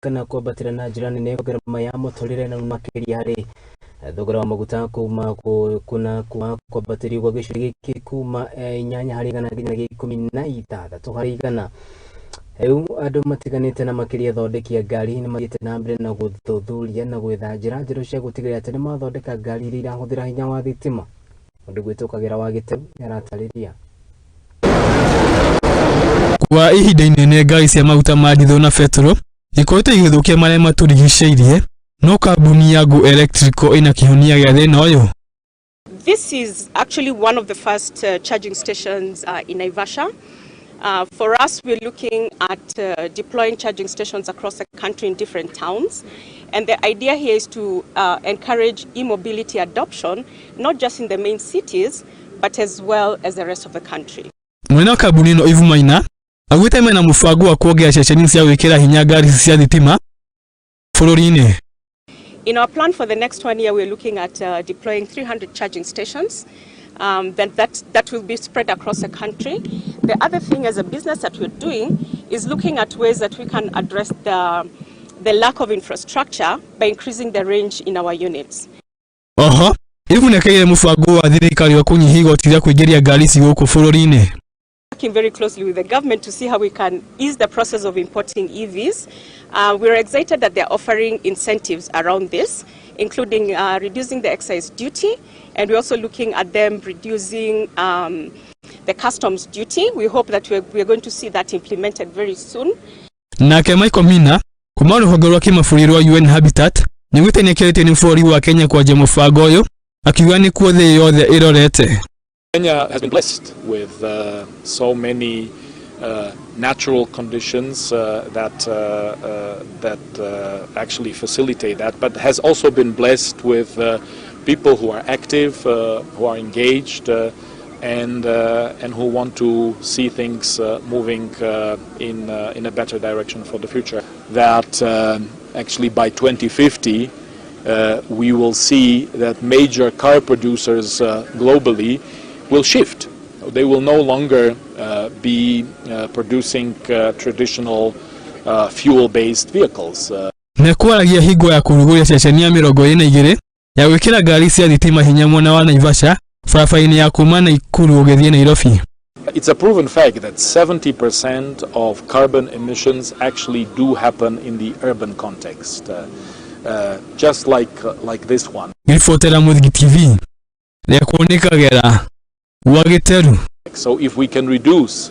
Kana kwambatĩra na njĩra nene kwa ngarama ya mũtũrĩre na makĩria harĩ thogora wa maguta kuma kuna kuma kwambatĩrio gwa gĩcunjĩ gĩkĩ kuma 8% nginyagia 16%. Rĩu andũ matiganĩte na makĩria athondeki a ngari nĩ mathiĩte na mbere na gũthuthuria na gwetha njĩra njerũ cia gũtigĩrĩra atĩ nĩ mathondeka ngari iria irahũthĩra hinya wa thitima. Mũndũ gwĩtwo Kagĩra wa Gĩteu nĩaratarĩria. Kwa ihinda inene ngari cia maguta ma ndithũ na betũrũ ikoretwo igĩthũkia marĩa matũrigicĩirie, no kambuni ya Go Electrical ĩna kĩhonia gĩa thĩna ũyũ. This is actually one of the first charging stations in Naivasha. For us, we're looking at deploying charging stations across the country in different towns. And the idea here is to encourage e-mobility adoption, not just in the main cities, but as well as the rest of the country. Mwene wa kambuni ĩno Eve Maina augĩte mena mũbango wa kuongerera ceceni cia gwĩkĩra hinya ngari ici cia thitima bũrũri-inĩ. In our plan for the next one year, we're looking at deploying 300 charging stations that will be spread across the country. The other thing as a business that we're doing is looking at ways that we can address the lack of infrastructure by increasing the range in our units. Oho, Eve nĩakeire mũbango wa thirikari wa kũnyihia igoti rĩa kũingĩria ngari ici gũkũ bũrũri-inĩ. Working very closely with the government to see how we can ease the process of importing EVs. We're excited that they're offering incentives around this, including reducing the excise duty, and we're also looking at them reducing the customs duty. We hope that we're going to see that implemented very soon. Nake Michael Mina kuma rũhonge rwa kĩmabũrũri rwa UN Habitat nĩaugĩte nĩakenetio nĩ bũrũri wa Kenya kwanjia mũbango ũyũ, akiuga nĩkuo thĩ yothe ĩrorete. Kenya has been blessed with so many natural conditions that actually facilitate that, but has also been blessed with people who are active, who are engaged, and who want to see things moving in a better direction for the future. That actually by 2050, we will see that major car producers globally will shift. They will no longer be producing traditional fuel-based vehicles. Mekwaragia hingo ya kũrugũria ceceni ya 22 ya gwĩkĩra ngari cia thitima hinya mwena wa Naivasha, barabara-inĩ ya kuma Nakuru ũgĩthiĩ Nairobi. It's a proven fact that 70% of carbon emissions actually do happen in the urban context, just like this one. Ngĩribotera Mũthingi TV rĩakwo nĩ Kagera wa Gĩteru. So if we can reduce